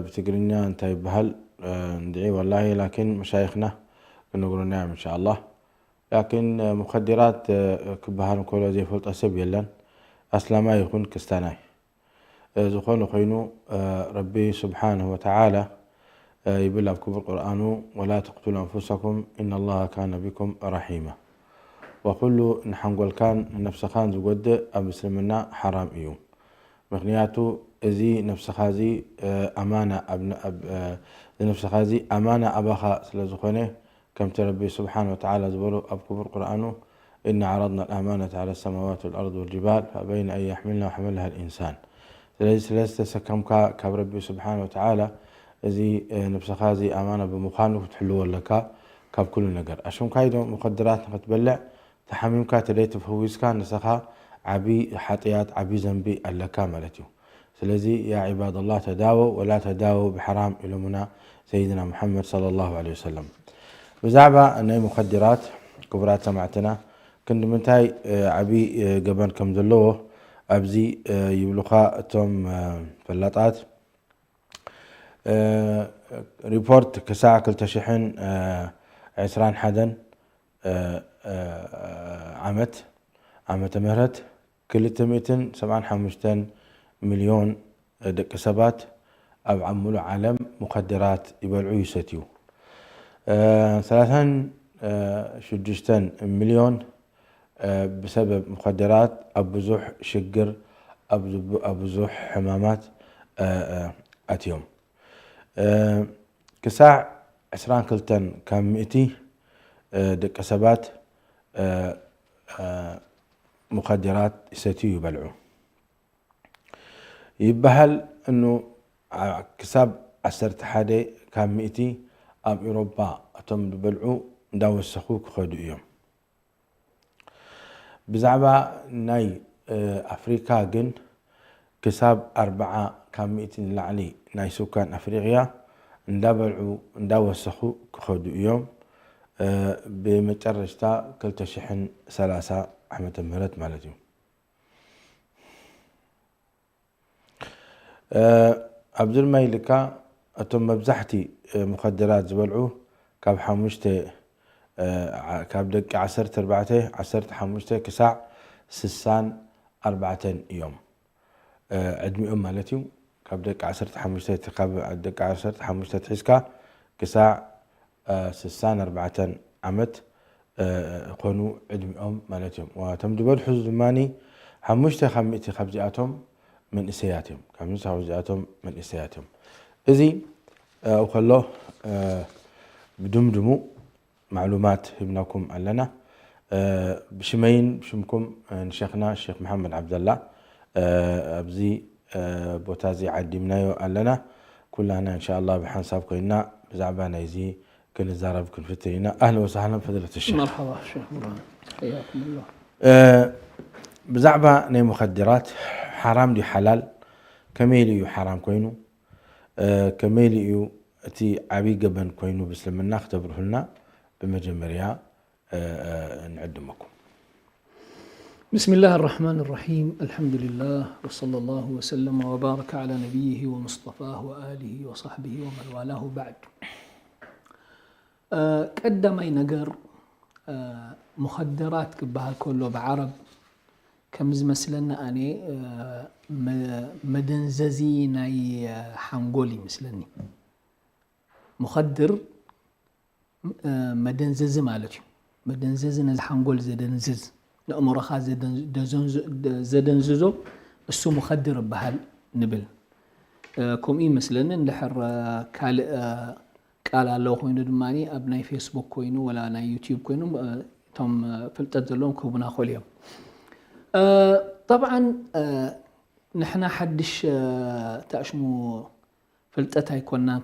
ብትግርኛ እንታይ ይበሃል? እንድዒ ወላሂ፣ ላኪን መሻይኽና ክነግሩና እዮም እንሻኣላህ። ላኪን ሙኸዲራት ክበሃል እንከሎ ዘይፈልጦ ሰብ የለን፣ ኣስላማይ ይኹን ክስታናይ። ዝኾነ ኮይኑ፣ ረቢ ስብሓንሁ ወተዓላ ይብል ኣብ ክቡር ቁርኣኑ፣ "ወላ ተቅቱሉ ኣንፉሰኩም ኢነላሃ ካነ ቢኩም ረሒማ." ወኩሉ ንሓንጎልካን ንነፍስኻን ዝጎድእ ኣብ እስልምና ሓራም እዩ። ምኽንያቱ እዚ ነፍስኻ እዚ ኣማና ኣብ ነፍስኻ እዚ ኣማና ኣባኻ ስለ ዝኾነ፣ ከምቲ ረቢ ስብሓን ወተዓላ ዝበሎ ኣብ ክቡር ቁርኣኑ፣ "ኢና ዓረድና ልኣማነት ዓላ ሰማዋት ወልኣርድ ወልጅባል ፈኣበይነ ኣን የሕምልና ወሐመልሃ ልኢንሳን." ስለዚ ስለ ዝተሰከምካ ካብ ረቢ ስብሓን ወተዓላ እዚ ነብስኻ እዚ ኣማና ብምዃኑ ክትሕልዎ ኣለካ ካብ ኩሉ ነገር። ኣሽምካይ ዶ ሙኸድራት ንክትበልዕ ተሓሚምካ ተደይ ተፈዊስካ ንስኻ ዓቢ ሓጥያት ዓቢ ዘንቢ ኣለካ ማለት እዩ። ስለዚ ያ ዒባደላህ ተዳወው ወላ ተዳወው ብሐራም ኢሎምና ሰይድና ሙሐመድ ሰለላሁ ዐለይሂ ወሰለም። ብዛዕባ ናይ ሙኸድራት ክቡራት ሰማዕትና ክንዲ ምንታይ ዓቢ ገበን ከም ዘለዎ ኣብዚ ይብሉኻ እቶም ፈላጣት። ሪፖርት ክሳዕ ክልተ ሽሕን ዕስራን ሓደን ዓመት ዓመተ ምህረት ክልተ ሚእትን ሰብዓን ሓሙሽተን ሚልዮን ደቂ ሰባት ኣብ ኣብ ሙሉእ ዓለም ሙኸደራት ይበልዑ ይሰትዩ። ሰላሳን ሽዱሽተን ሚልዮን ብሰበብ ሙኸደራት ኣብ ብዙሕ ሽግር ኣብ ብዙሕ ሕማማት ኣትዮም። ክሳዕ ዕስራን ክልተን ካብ ሚእቲ ደቂ ሰባት ሙኸደራት ይሰትዩ ይበልዑ ይበሃል። እኑ ክሳብ ዓሰርተ ሓደ ካብ ሚእቲ ኣብ ኤውሮጳ እቶም ዝበልዑ እንዳወሰኹ ክኸዱ እዮም። ብዛዕባ ናይ ኣፍሪካ ግን ክሳብ ኣርብዓ ካብ ሚእቲ ንላዕሊ ናይ ሱካን ኣፍሪቅያ እንዳበልዑ እንዳወሰኹ ክኸዱ እዮም። ብመጨረሽታ ክልተ ሽሕን ሰላሳ ዓመተ ምህረት ማለት እዩ። ኣብዚ ድማ ኢልካ እቶም መብዛሕቲ ሙኸደራት ዝበልዑ ካብ ሓሙሽተ ካብ ደቂ ዓሰርተ ኣርባዕተ ዓሰርተ ሓሙሽተ ክሳዕ ስሳን ኣርባዕተን እዮም። ዕድሚኦም ማለት እዩ። ካብ ደቂ ዓሰርተ ሓሙሽተ ካብ ደቂ ዓሰርተ ሓሙሽተ ትሒዝካ ክሳዕ ስሳን ኣርባዕተን ዓመት ኮኑ ዕድሚኦም ማለት እዮም። እቶም ዝበዝሑ ድማ ሓሙሽተ ካብ ሚእቲ ካብዚኣቶም መንእሰያት እዮም። ካብ ሚእቲ ካብዚኣቶም መንእሰያት እዮም። እዚ ኣብኡ ከሎ ብድምድሙ ማዕሉማት ሂብናኩም ኣለና። ብሽመይን ብሽምኩም ንሸኽና ሼክ መሓመድ ዓብደላ ኣብዚ ቦታ እዚ ዓዲምናዮ ኣለና። ኩላና እንሻ ኣላህ ብሓንሳብ ኮይና ብዛዕባ ናይዚ ክንዛረብ ክንፍትን ኢና። ኣህለን ወሳህለን ፈድለት ሸክ። መርሓባ ሸክ ብርሃን፣ ሓያኩም ኣላህ። ብዛዕባ ናይ ሙኸድራት ሓራም ድዩ ሓላል፣ ከመይ ኢሉ እዩ ሓራም ኮይኑ፣ ከመይ ኢሉ እዩ እቲ ዓብዪ ገበን ኮይኑ ብእስልምና ክተብርሁልና ብመጀመርያ ንዕድመኩም። بسم الله الرحمن الرحيم. الحمد لله وصلى الله وسلم وبارك على نبيه ومصطفاه وآله وصحبه ومن والاه بعد. ቀዳማይ ነገር ሙኸደራት ክበሃል ከሎ ብዓረብ ከም ዝመስለኒ ኣነ መደንዘዚ ናይ ሓንጎል ይመስለኒ። ሙኸድር መደንዘዚ ማለት እዩ። መደንዘዚ ነዚ ሓንጎል ዘደንዝዝ፣ ንእምሮኻ ዘደንዝዞ እሱ ሙኸድር ይበሃል ንብል። ከምኡ ይመስለኒ። እንድሕር ካልእ ቃል ኣለዎ ኮይኑ ድማ ኣብ ናይ ፌስቡክ ኮይኑ ወላ ናይ ዩቲዩብ ኮይኑ እቶም ፍልጠት ዘለዎም ክህቡና ክእሉ እዮም። ጠብዓን ንሕና ሓድሽ ተኣሽሙ ፍልጠት ኣይኮናን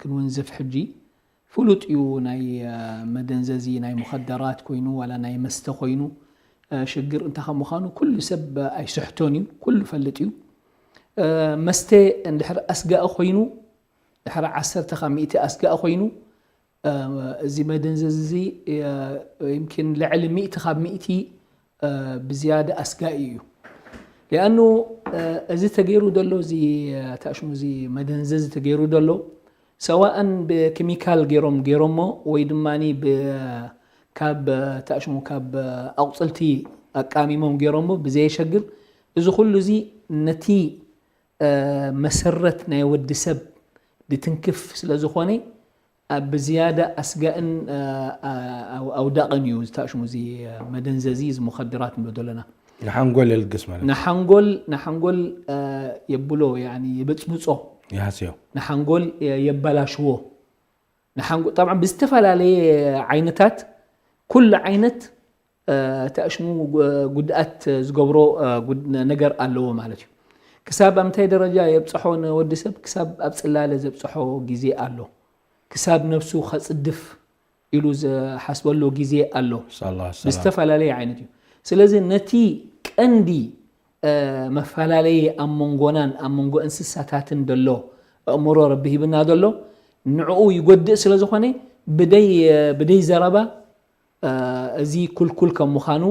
ክንውንዝፍ ሕጂ። ፍሉጥ እዩ ናይ መደንዘዚ ናይ ሙኸደራት ኮይኑ ዋላ ናይ መስተ ኮይኑ ሽግር እንታይ ከም ምዃኑ ኩሉ ሰብ ኣይስሕቶን እዩ፣ ኩሉ ፈልጥ እዩ። መስተ እንድሕር ኣስጋኢ ኮይኑ ድሕሪ ዓሰርተ ካብ ሚእቲ ኣስጋኢ ኮይኑ እዚ መደንዘዚ እዚ ይምኪን ልዕሊ ሚእቲ ካብ ሚእቲ ብዝያዳ ኣስጋኢ እዩ። ሊኣኑ እዚ ተገይሩ ዘሎ፣ እዚ ተኣሽሙ፣ እዚ መደንዘዚ ተገይሩ ዘሎ፣ ሰዋእን ብኬሚካል ገይሮም ገይሮሞ፣ ወይ ድማ ካብ ተኣሽሙ፣ ካብ ኣቑፅልቲ ኣቃሚሞም ገይሮሞ ብዘየሸግር፣ እዚ ኩሉ እዚ ነቲ መሰረት ናይ ወዲ ሰብ ድትንክፍ ስለ ዝኾነ፣ ኣብ ብዝያዳ ኣስጋእን ኣውዳቕን እዩ ዝተኣሽሙ፣ እዚ መደንዘዚ፣ እዚ ሙኸድራት ንብሎ ዘለና። ንሓንጎል የልግስ ማለት እዩ። ንሓንጎል ንሓንጎል የብሎ፣ ያኒ የበፅብፆ፣ ይሃስዮ። ንሓንጎል የበላሽዎ። ጠብዓ ብዝተፈላለየ ዓይነታት ኩሉ ዓይነት ተኣሽሙ ጉድኣት ዝገብሮ ነገር ኣለዎ ማለት እዩ። ክሳብ ኣብ ምንታይ ደረጃ የብፅሖ ንወዲ ሰብ? ክሳብ ኣብ ፅላለ ዘብፅሖ ግዜ ኣሎ። ክሳብ ነብሱ ከፅድፍ ኢሉ ዝሓስበሉ ግዜ ኣሎ። ብዝተፈላለየ ዓይነት እዩ። ስለዚ ነቲ ቀንዲ መፈላለየ ኣብ መንጎናን ኣብ መንጎ እንስሳታትን ዘሎ ኣእምሮ ረቢ ሂብና ዘሎ ንዕኡ ይጎድእ ስለ ዝኾነ ብደይ ብደይ ዘረባ እዚ ኩልኩል ከም ምዃኑ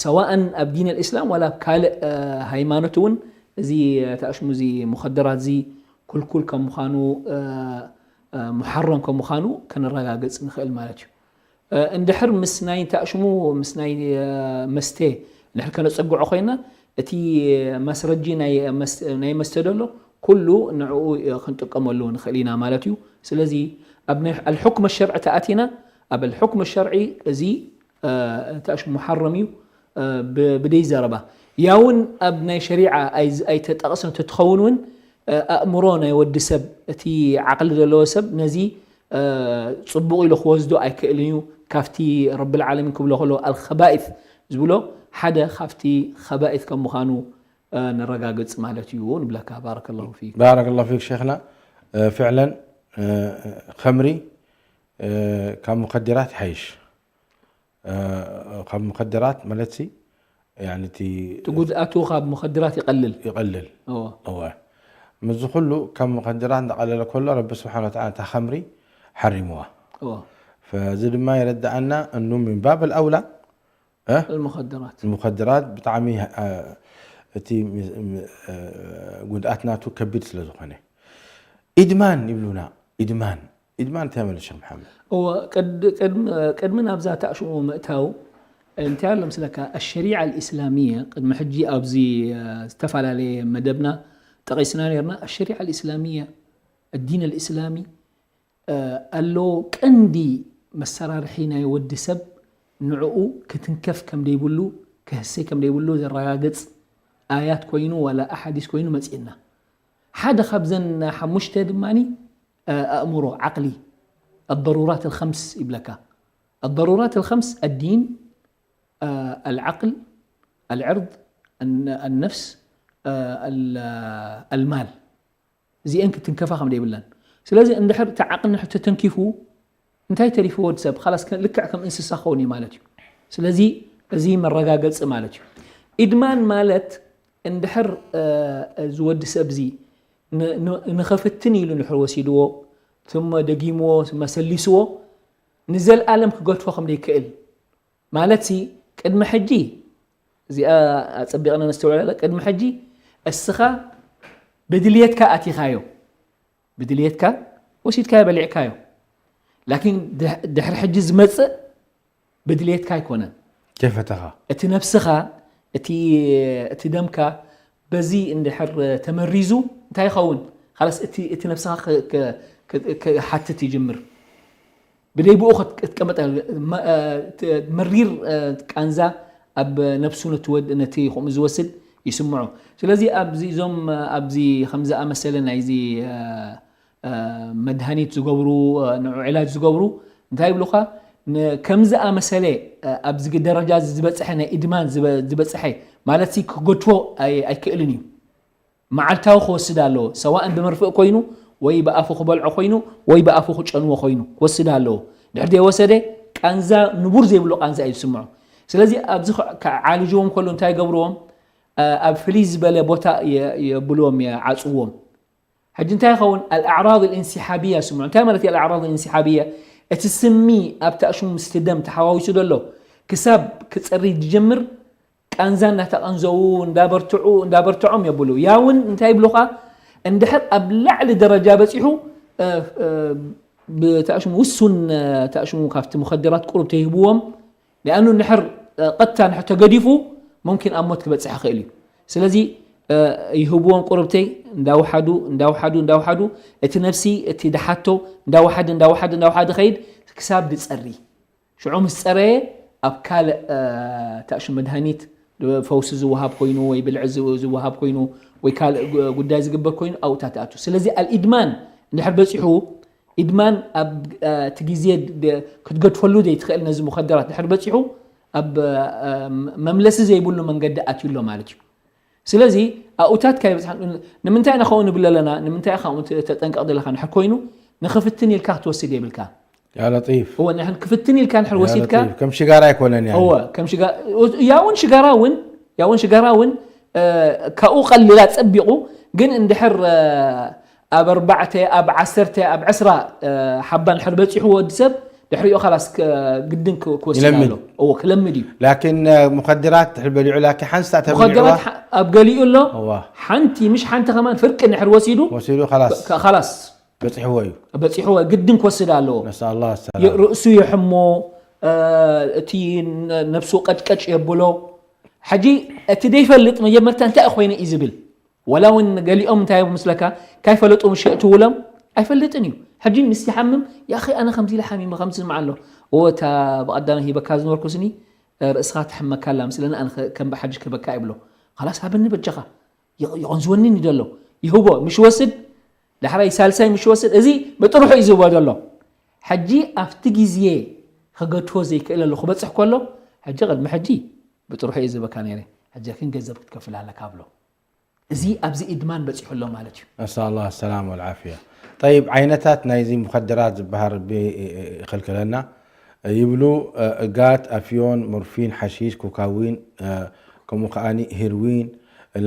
ሰዋእን ኣብ ዲን ኣልእስላም ዋላ ኣብ ካልእ ሃይማኖት እውን እዚ ተኣሽሙ እዚ ሙኸደራት እዚ ኩልኩል ከም ምዃኑ ሙሓረም ከም ምዃኑ ከነረጋግፅ ንኽእል ማለት እዩ። እንድሕር ምስ ናይ ተኣሽሙ ምስ ናይ መስተ እንድሕር ከነፀግዖ ኮይና እቲ መስረጂ ናይ መስተ ዘሎ ኩሉ ንዕኡ ክንጥቀመሉ ንኽእል ኢና ማለት እዩ። ስለዚ ኣብ ኣልሕክመ ሸርዒ ተኣቲና ኣብ ኣልሕክመ ሸርዒ እዚ ተኣሽሙ ሙሓረም እዩ ብደይ ዘረባ ያውን ኣብ ናይ ሸሪዓ ኣይተጠቕሰን ተትኸውን እውን ኣእምሮ ናይ ወዲ ሰብ እቲ ዓቕሊ ዘለዎ ሰብ ነዚ ፅቡቕ ኢሉ ክወስዶ ኣይክእልን እዩ። ካብቲ ረብል ዓለሚን ክብሎ ከሎ ኣልኸባኢት ዝብሎ ሓደ ካብቲ ኸባኢት ከም ምዃኑ ነረጋግፅ ማለት እዩ ንብለካ። ባረከላሁ ፊክ። ባረከላሁ ፊክ ሸይኽና። ፍዕለን ከምሪ ካብ ሙኸድራት ይሓይሽ። ካብ ሙኸድራት ማለት ሲ ያኒ እቲ እቲ ጉድኣቱ ካብ ሙኸድራት ይቐልል። ይቐልል። እወ። እወ። ምስዚ ኩሉ ካብ ሙኸድራት እንዳቐለለ ከሎ ረቢ ስብሓን ወተዓላ እታ ከምሪ ሓሪምዋ። እወ። ፈዚ ድማ የረድኣና እኑ ሚን ባብ ኣልኣውላ እ? المخدرات ሙኸድራት ብጣዕሚ እ፣ እቲ ም- ም- እ፣ ጉድኣት ናቱ ከቢድ ስለ ዝኾነ ኢድማን ይብሉና። ኢድማን ኢድማን እንታይ ማለት ሸክ መሓመድ? እወ ቅድ- ቅድሚ ቅድሚ ናብዛ ተኣሽሙ ምእታው እንታይ ኣሎ ምስለካ ኣሸሪዓ ኣልእስላሚያ ቅድሚ ሕጂ ኣብዚ እ፣ ዝተፈላለየ መደብና ጠቒስና ነርና ኣሸሪዓ ኣልእስላሚያ ኣዲን ኣልእስላሚ እ፣ ኣሎ ቀንዲ መሰራርሒ ናይ ወዲ ሰብ ንዕኡ ክትንከፍ ከም ደይብሉ ክህሰይ ከም ደይብሉ ዘረጋግፅ ኣያት ኮይኑ ዋላ ኣሓዲስ ኮይኑ መፅእና ሓደ ካብዘን ሓሙሽተ ድማ ኣእምሮ ዓቅሊ الضرورات الخمس ይብለካ الضرورات الخمس الدين العقل العرض النفس المال እዚአን ክትንከፋ ከም ዘይብለን ስለዚ እንድሕር እቲ ዓቅሊ ንሕቶ ተንኪፉ እንታይ ተሪፉ ወዲ ሰብ ላስ ልክዕ ከም እንስሳ ክኸውን እዩ ማለት እዩ ስለዚ እዚ መረጋገፂ ማለት እዩ ኢድማን ማለት እንድሕር እዚ ወዲ ሰብ እዚ ንኸፍትን ኢሉ ንድሕር ወሲድዎ ثم ደጊምዎ መሰሊስዎ ንዘልኣለም ክገድፎ ከም ዘይክእል ማለት ሲ ቅድሚ ሕጂ እዚኣ ኣፀቢቕና ነስተውዕላ ቅድሚ ሕጂ እስኻ ብድልየትካ ኣቲኻዮ ብድልየትካ ወሲድካዮ በሊዕካዮ ላኪን ድሕሪ ሕጂ ዝመፅእ ብድልየትካ ኣይኮነን ከይፈተኻ እቲ ነብስኻ እቲ እቲ ደምካ በዚ እንድሕር ተመሪዙ እንታይ ይኸውን ላስ እቲ ነብስኻ ክሓትት ይጅምር ብደይ ብኡ ክትቀመጥ መሪር ቃንዛ ኣብ ነብሱ ነቲ ከምኡ ዝወስድ ይስምዖ ስለዚ ኣብዚ እዞም ኣብዚ ከምዝኣመሰለ ናይዚ መድሃኒት ዝገብሩ ንዑ ዕላጅ ዝገብሩ እንታይ ይብሉካ ከምዝኣመሰለ ኣብዚ ደረጃ ዝበፅሐ ናይ ኢድማን ዝበፅሐ ማለት ክገድፎ ኣይክእልን እዩ መዓልታዊ ክወስድ ኣለዎ ሰዋእን ብመርፍእ ኮይኑ ወይ ብኣፉ ክበልዖ ኮይኑ ወይ ብኣፉ ክጨንዎ ኮይኑ ክወስድ ኣለዎ ድሕር ዘይወሰደ ቃንዛ ንቡር ዘይብሉ ቃንዛ እዩ ዝስምዖ ስለዚ ኣብዚ ዓልጅዎም ከሎ እንታይ ገብርዎም ኣብ ፍልይ ዝበለ ቦታ የብልዎም ይዓፅዎም ሕጂ እንታይ ይኸውን ኣልኣዕራض الانسحابية ስምዑ እንታይ ማለት እዩ ኣልኣዕራض الانسحابية እቲ ስሚ ኣብቲ ኣሽሙ ምስቲ ደም ተሓዋዊሱ ዘሎ ክሳብ ክፀሪ ዝጀምር ቃንዛ እናተቐንዘዉ እንዳበርትዑ እንዳበርትዖም የብሉ። ያውን እንታይ ይብሉኻ? እንድሕር ኣብ ላዕሊ ደረጃ በፂሑ፣ እ፣ እ፣ ብታሽሙ ውሱን፣ እ፣ ታሽሙ ካብቲ ሙኸድራት ቁሩብ ተይህብዎም፣ ሊኣኑ ንሕር፣ እ፣ ቀጥታ ንሕር ተገዲፉ፣ ሙምኪን ኣብ ሞት ክበፅሕ ይኽእል እዩ። ስለዚ፣ እ፣ ይህብዎም ቁሩብተይ እንዳውሓዱ እንዳውሓዱ እንዳውሓዱ፣ እቲ ነፍሲ እቲ ድሓቶ እንዳውሓደ እንዳውሓደ እንዳውሓደ ኸይድ ክሳብ ድፀሪ። ሽዑ ምስ ጸረየ፣ ኣብ ካልእ፣ እ፣ ታእሹ መድሃኒት ፈውሲ ዝወሃብ ኮይኑ ወይ ብልዒ ዝ-፣ ዝወሃብ ኮይኑ ወይ ካልእ ጉ-፣ ጉዳይ ዝግበር ኮይኑ ኣብኡ እታ ትኣቱ። ስለዚ ኣልኢድማን እንድሕር በጺሑ፣ ኢድማን ኣብ፣ እ፣ እቲ ግዜ ድ-፣ ክትገድፈሉ ዘይትኽእል ነዚ ሙኸደራት እንድሕር በጺሑ፣ ኣብ፣ እ፣ መምለሲ ዘይብሉ መንገዲ ኣትዩ ኣሎ ማለት እዩ። ስለዚ ኣብኡታት ካይበጽሓን። ንምንታይ ኢና ከምኡ ንብል ኣለና? ንምንታይ ኢኻ ከምኡ ተ-፣ ተጠንቀቕ ዘለኻ? እንድሕር ኮይኑ ንኽፍትን ኢልካ ክትወስድ የብልካ። ያ ለጢፍ እወ፣ ንሕን ክፍትን ኢልካ እንድሕር ያ ወሲድካ ለጢፍ። ከም ሽጋራ ኣይኮነን ያ እወ፣ ከም ሽጋ-፣ ያውን ሽጋራ እውን ያውን ሽጋራ እውን፣ እ፣ ካብኡ ቀሊላ ጸቢቑ፣ ግን እንድሕር፣ እ፣ ኣብ ኣርባዕተ ኣብ ዓሰርተ ኣብ ዕስራ፣ እ፣ ሓባ እንድሕር በጺሑ ወዲ ሰብ ድሕሪኡ ኻላስ ክ-፣ ግድን ክ-፣ ክወስድ ይለምድ። ኣሎ። እዎ፣ ክለምድ እዩ። ላኪን ሙኸድራት ድሕር በሊዑ ላኪን ሓንሳ ተበሊዑዋ ሙኸደራት ሓ-፣ ኣብ ገሊኡ ኣሎ። እዋ ሓንቲ ምሽ ሓንቲ ከማን ፍርቂ እንድሕር ወሲዱ ወሲዱ ኻላስ ከ-፣ ኻላስ በፂሕዎ እዩ። በፂሕዎ ግድን ክወስድ ኣለዎ። ነስኣል ኣላህ ሰላም። የ-፣ ርእሱ የሕሞ፣ እ፣ እቲ ነ-፣ ነብሱ ቀጭቀጭ የብሎ። ሕጂ እቲ ደይፈልጥ መጀመርታ እንታይ ኮይነ እዩ ዝብል? ወላ እውን ገሊኦም እንታይ እዮም ምስለካ ካይፈለጡ ምሽ የእትውሎም ኣይፈልጥን እዩ። ሕጂ ምስ ይሓምም ያኺ ኣነ ከምዚ ኢለ ሓሚመ ከምዚ ዝስምዓ ኣሎ። እወ እታ ብቐዳመ ሂበካ ዝነበርኩ ስኒ ርእስኻ ትሕመካ ኣላ ምስለኒ ኣነ ከ-፣ ከም ብሓድሽ ክህበካ ይብሎ። ኻላስ ሃበኒ በጃኻ። ይቕ-፣ ይቐንዝወኒ እዩ ዘሎ። ይህቦ ምሽ ወስድ ዳሕራይ ሳልሳይ ምሽ ወስድ እዚ ብጥርሑ እዩ ዝህቦ ዘሎ። ሕጂ ኣብቲ ግዜ ክገድፎ ዘይክእለሉ ክበፅሕ ከሎ ሕጂ ቅድሚ ሕጂ ብጥርሑ እዩ ዝህበካ ነይረ። ሕጂ ግን ገንዘብ ክትከፍል ኣለካ ብሎ። እዚ ኣብዚ ኢድማን በፂሑ ኣሎ ማለት እዩ። ነስኣል ኣላህ ሰላም ወልዓፍያ። ጠይብ ዓይነታት ናይዚ ሙኸደራት ዝበሃል ቢ-፣ ይኸልክለና ይብሉ። እጋት፣ ኣፍዮን፣ ሞርፊን፣ ሓሺሽ፣ ኮካዊን፣ ከምኡ ከኣ ሂርዊን፣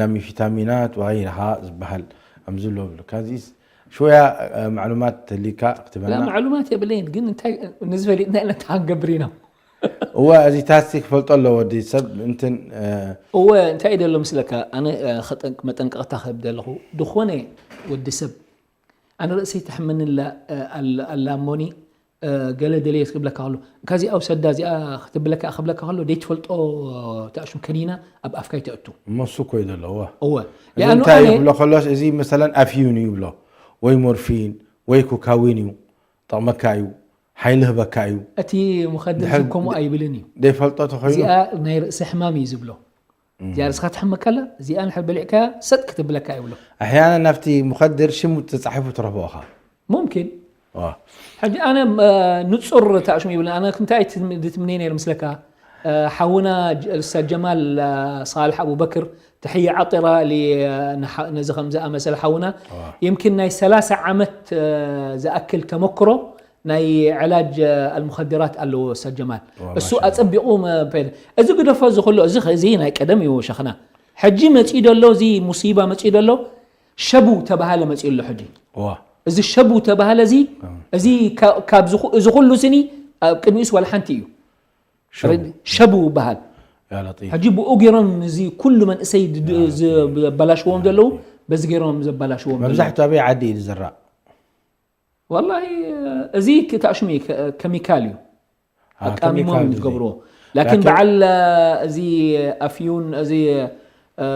ላሚፊታሚናት ወገይርሃ ዝበሃል ከምዚ ኣሎ ብሉ። ካብዚ ሽወያ ማዕሉማት ተሊካ ላ ክትበና። ማዕሉማት የብለይን ግን እንታይ ነዚ ፈሊጥና ኢና እንታይ ክንገብር ኢና። እወ እዚታት ክፈልጦ ኣለዎ ወዲ ሰብ እንትን እወ እንታይ እዩ ደሎ ምስለካ ኣነ እ፣ ኸጠንቅ- መጠንቀቕታ ክህብ ደለኹ። ዝኾነ ወዲ ሰብ ኣነ ርእሰይ ተሕመኒ ኣላ- እ፣ ኣላ- ኣላ እሞኒ እ፣ ገለ ደልየ ክብለካ ከሎ ካዚኣ ውሰዳ እዚኣ ክትብለካ ክብለካ ከሎ ደይትፈልጦ ተኣሽም ከኒና ኣብ ኣፍካ ይተእቱ። እሞ እሱ እኮ እዩ ዘለዎ። እወ እዚ ሊኣኑ እንታይ እዩ ኣነ ክብሎ ከሎስ እዚ መሰለን ኣፍዩን እዩ ይብሎ ወይ ሞርፊን ወይ ኮካዊን እዩ ጠቕመካ እዩ ሓይሊ ህበካ እዩ እቲ ሙኸድር ድሕር- ከምኡ ኣይብልን እዩ። ዘይፈልጦ ተኮይኑ እዚኣ ናይ ርእሲ ሕማም እዩ ዝብሎ። እዚኣ ርእስኻ ትሕመካ ኣላ እዚኣ ንድሕር በሊዕካያ ሰጥ ክትብለካ ይብሎ። ኣሕያና ናብቲ ሙኸድር ሽሙ ተፃሒፉ ትረኽቦ ኢኻ። ሙምኪን ዋ። ሕጂ ኣነ እ፣ ንጹር ተኣሽሙ ይብልን ኣነ እንታይ ትም- ትምነይ ነይር ምስለካ እ፣ ሓውና ጅ- ኡስታዝ ጀማል እ፣ ሳልሕ ኣቡበክር ተሕየ ዓጢራ ሊ እ፣ ንሓ- ነዚ ከም ዝኣመሰለ ሓውና ዋ። يمكن ናይ ሰላሳ ዓመት እ፣ ዝኣክል ተመክሮ ናይ ዕላጅ እ፣ ኣልሙኸድራት ኣለዎ ኡስታዝ ጀማል። ዋ፣ እሱ ማሻኣላህ። ኣጸቢቑ መ- ፔድ- እዚ ግደፎ እዚ ኩሎ እዚ እዚ ናይ ቀደም እዩ ሸኽና። ሕጂ መጺኡ ደሎ እዚ ሙሲባ መጺኡ ደሎ ሸቡ ተባሃለ መጺኡ ኣሎ ሕጂ። ዋ። እዚ ሸቡ ተባሃለ እዚ እዚ ካ- ካብ ዝኹ- እዚ ኩሉ ስኒ ኣብ ቅድሚኡስ ዋላ ሓንቲ እዩ። ሸቡ። ሸቡ ይበሃል። ያ ለጢፍ። ሕጂ ብኡ ገይሮም እዚ ኩሉ መንእሰይ ድ- ድ- ዘበላሽዎም ዘለዉ በዚ ገይሮም ዘበላሽዎም ዘለዉ። መብዛሕቱ ኣበይ ዓዲ እዩ ዝዝራእ? ወላሂ እዚ ክታሽሙ ከሚካል እዩ። አ፣ ኣቃሚሞም ከሚካል እዩ እዩ። ዝገብርዎ። ላኪን ላኪን በዓል እዚ ኣፍዩን እዚ እ፣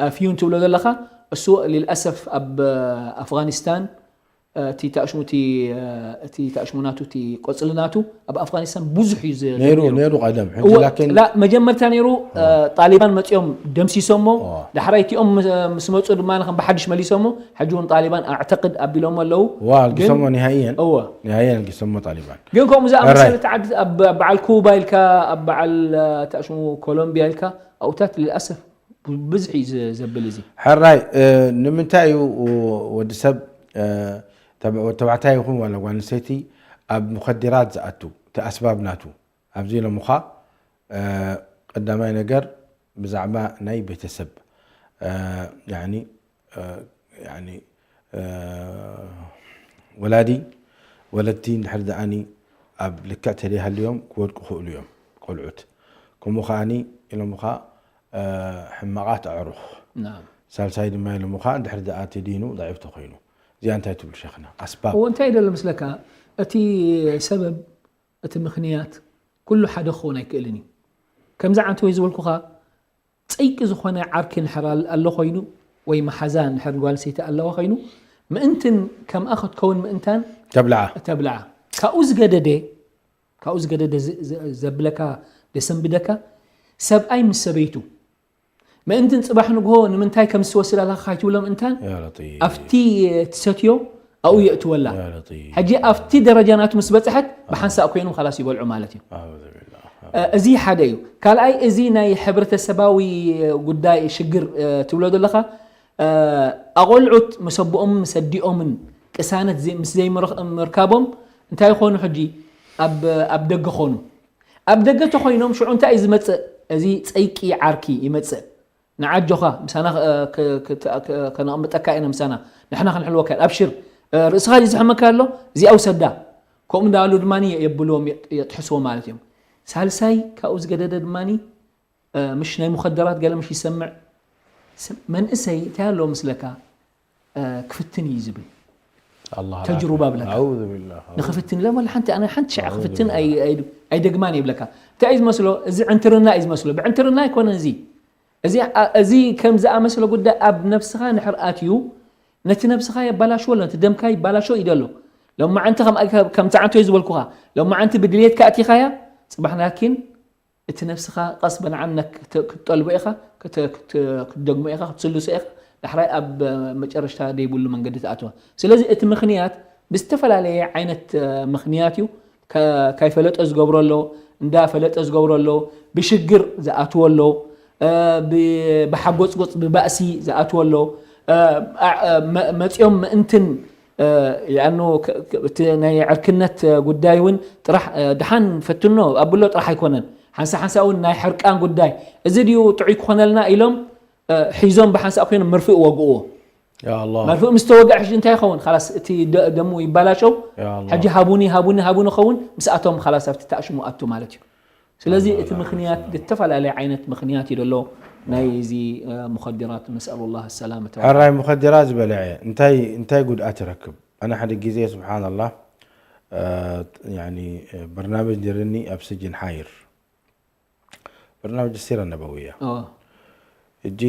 ኣፍዩን ትብሎ ዘለኻ እሱ ሊልኣሰፍ ኣብ ኣፍጋኒስታን እቲ ታእሽሙ እቲ እቲ ታእሽሙ ናቱ እቲ ቆፅሊ ናቱ ኣብ ኣፍጋኒስታን ብዙሕ እዩ ዘ- ነይሩ ነይሩ። ነይሩ ቀደም ሕጂ እወ፣ ላኪን ላ መጀመርታ ነይሩ እ፣ ጣሊባን መፂኦም ደምሲሶሞ እወ። ዳሕራይ እቲኦም ምስ- ምስ መፁ ድማ ከም ብሓድሽ መሊሶሞ ሕጂ እውን ጣሊባን ኣዕተቅድ ኣቢሎም ኣለዉ። ዋ ኣልጊሶሞ ኒሃይየን እወ ኒሃይየን ኣልጊሶሞ ጣሊባን ግን ከምኡ ሕራይ። ዝኣመሰለ ተዓዲ ኣብ በዓል ኩባ ኢልካ ኣብ በዓል እ፣ ታእሽሙ ኮሎምቢያ ኢልካ ኣብኡታት ልልኣሰፍ ብዝሒ እዩ ዘብል እዚ። ሕራይ እ፣ ንምንታይ እዩ ወዲ ሰብ እ፣ ተብ- ተባዕታይ ይኹን ዋላ ጓል ኣንስተይቲ ኣብ ሙኸድራት ዝኣቱ እቲ ኣስባብ ናቱ ኣብዚ ኢሎምኻ እ፣ ቀዳማይ ነገር ብዛዕባ ናይ ቤተሰብ እ፣ ያኒ እ፣ ያኒ እ፣ ወላዲ ወለድቲ እንድሕር ደኣኒ ኣብ ልክዕ ተደይሃልዮም ክወድቁ ክእሉ እዮም ቆልዑት ከምኡ ከዓኒ ኢሎምኻ ሕማቓት ኣዕሩኽ። ሳልሳይ ድማ ኢሎምኻ እንድሕር ደኣ እቲ ዲኑ ضعيف ተኾይኑ። እዚኣ እንታይ ትብሉ ሸኽና? ኣስባብ እዎ እንታይ ደሎ ምስለካ እቲ ሰበብ እቲ ምኽንያት ኩሉ ሓደ ክኸውን ኣይክእልን እዩ። ከምዚ ዓንተ ወይ ዝበልኩኻ ጸይቂ ዝኾነ ዓርኪ እንድሕር ኣሎ ኮይኑ ወይ መሓዛ እንድሕር ጓል ኣንስተይቲ ኣለዋ ኮይኑ ምእንትን ከምኣ ክትከውን ምእንታን ተብልዓ። ተብልዓ ካብኡ ዝገደደ ካብኡ ዝገደደ ዘብለካ ደሰንብደካ ሰብኣይ ምስ ሰበይቱ ምእንትን ጽባሕ ንግሆ ንምንታይ ከም ዝወስድ ኣለካ ካይትብሎም እንታን ኣብቲ ትሰትዮ ኣብኡ የእትወላ። ሕጂ ኣብቲ ደረጃ ናቱ ምስ በጽሐት ብሓንሳእ ኮይኖም ካላስ ይበልዑ ማለት እዩ። እዚ ሓደ እዩ። ካልኣይ እዚ ናይ ሕብረተሰባዊ ጉዳይ ሽግር ትብሎ ዘለኻ ኣቆልዑት ምስ ኣቦኦምን ምስ ኣዲኦምን ቅሳነት ምስ ዘይምርካቦም እንታይ ይኾኑ ሕጂ ኣብ ደገ ኾኑ ኣብ ደገ ተኾይኖም ሽዑ እንታይ እዩ ዝመፅእ? እዚ ፀይቂ ዓርኪ ይመፅእ። ንዓጆኻ ምሳና ከነቕምጠካ ኢና ምሳና ንሕና ክንሕልወካ ኢና ኣብሽር ርእስኻ እዩ ዝሕመካ ኣሎ እዚኣ ውሰዳ ከምኡ እንዳበሉ ድማ የብልዎም የጥሕስዎ ማለት እዮም። ሳልሳይ ካብኡ ዝገደደ ድማ ምሽ ናይ ሙኸደራት ገለ ምሽ ይሰምዕ መንእሰይ እንታይ ኣለዎ ምስለካ ክፍትን እዩ ዝብል ተጅሩባ ብለካ ንክፍትን ለመለ ሓንቲ ኣነ ሓንቲ ሽዓ ክፍትን ኣይደግማን ይብለካ እንታይ እዩ ዝመስሎ እዚ ዕንትርና እዩ ዝመስሎ ብዕንትርና ኣይኮነን እዚ እዚ ከም ዝኣመስሎ ጉዳይ ኣብ ነብስኻ ንሕር ኣትዩ ነቲ ነብስኻ የባላሽዎ ኣሎ ነቲ ደምካ ይባላሾ እዩ ደሎ ሎማዓንቲ ከምቲ ዓንቶ ዝበልኩኻ ሎማዓንቲ ብድልየትካ ኣቲኻያ ፅባሕ ናኪን እቲ ነብስኻ ቀስ በል ዓነክ ክትጠልቦ ኢኻ ክትደግሞ ኢኻ ክትስልሶ ኢኻ ዳሕራይ ኣብ መጨረሽታ ደይብሉ መንገዲ ትኣትዋ ስለዚ እቲ ምኽንያት ብዝተፈላለየ ዓይነት ምኽንያት እዩ ካይፈለጠ ዝገብሮ ኣሎ እንዳ ፈለጠ ዝገብሮ ኣሎ ብሽግር ዝኣትዎ ኣሎ ብሓጎፅጎፅ ብባእሲ ዝኣትዎ ኣሎ መፂኦም ምእንትን ያኑ እቲ ናይ ዕርክነት ጉዳይ እውን ጥራሕ ድሓን ፈትኖ ኣብሎ ጥራሕ ኣይኮነን ሓንሳ ሓንሳ እውን ናይ ሕርቃን ጉዳይ እዚ ድዩ ጥዑይ ክኾነልና ኢሎም ሒዞም ብሓንሳ ኮይኖም መርፍእ ወግእዎ መርፍእ ምስ ተወግዐ ሕጂ እንታይ ይኸውን ላስ እቲ ደሙ ይባላሸው ሕጂ ሃቡኒ ሃቡኒ ሃቡኒ ኸውን ምስኣቶም ላስ ኣብቲ ተኣሽሙ ኣቱ ማለት እዩ ስለዚ እቲ ምኽንያት ዝተፈላለየ ዓይነት ምኽንያት እዩ ደሎ ናይ እዚ ሙኸዲራት ነስኣሉ ላ ሰላመተ ሕራይ ሙኸዲራት ዝበልዐ እንታይ እንታይ ጉድኣት ይረክብ ኣነ ሓደ ግዜ ስብሓንላ በርናመጅ ነይርኒ ኣብ ስጅን ሓይር በርናመጅ ሲራ ነበውያ ሕጂ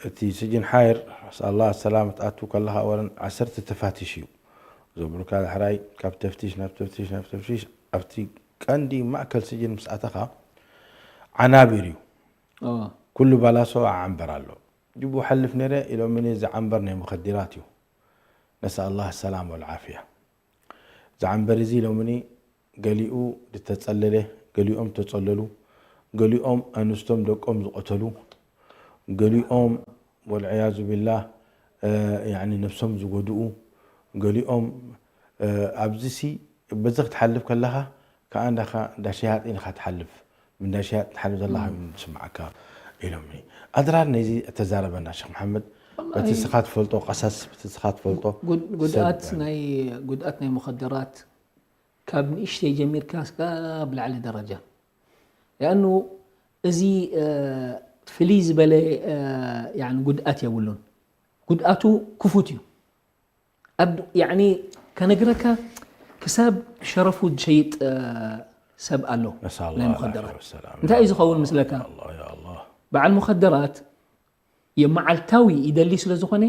እቲ ስጅን ሓይር ነስኣላ ሰላመት ኣቱ ከለኻ ወረን ዓሰርተ ተፋቲሽ እዩ ዘብሉካ ዳሕራይ ካብ ተፍቲሽ ናብ ተፍቲሽ ናብ ተፍቲሽ ኣብቲ ቀንዲ ማእከል ስጅን ምስ ኣተኻ ዓናቢር እዩ ኩሉ ባላሶ ዓንበር ኣሎ ጅቡ ሓልፍ ነረ ኢሎምኒ እዚ ዓንበር ናይ ሙኸዲራት እዩ ነስኣላ ሰላም ወልዓፍያ እዚ ዓንበር እዚ ኢሎምኒ ገሊኡ ዝተጸለለ፣ ገሊኦም ዝተጸለሉ፣ ገሊኦም ኣንስቶም ደቆም ዝቐተሉ፣ ገሊኦም ወልዕያዙ ቢላህ ነብሶም ዝጎድኡ፣ ገሊኦም ኣብዚሲ በዚ ክትሓልፍ ከለኻ ከኣ እንዳ ሸያጢን ኢኻ ትሓልፍ፣ ብእንዳ ሸያጢን ትሓልፍ ዘለኻ እዩ ዝስምዓካ ኢሎምኒ። ኣድራር ነዚ ተዛረበና ሸኽ መሓመድ በቲ ንስኻ ትፈልጦ ቀሰስ በቲ ንስኻ ትፈልጦ ጉድኣት ናይ ጉድኣት ናይ ሙኸደራት ካብ ንእሽተይ ጀሚርካ እስካብ ላዕሊ ደረጃ ያኑ እዚ ፍልይ ዝበለ ጉድኣት የብሉን ጉድኣቱ ክፉት እዩ ከነግረካ ክሳብ ሸረፉ ዝሸይጥ ሰብ ኣሎ ናይ ሙኸደራት እንታይ እዩ ዝኸውን ምስለካ በዓል ሙኸደራት የመዓልታዊ ይደሊ ስለ ዝኾነ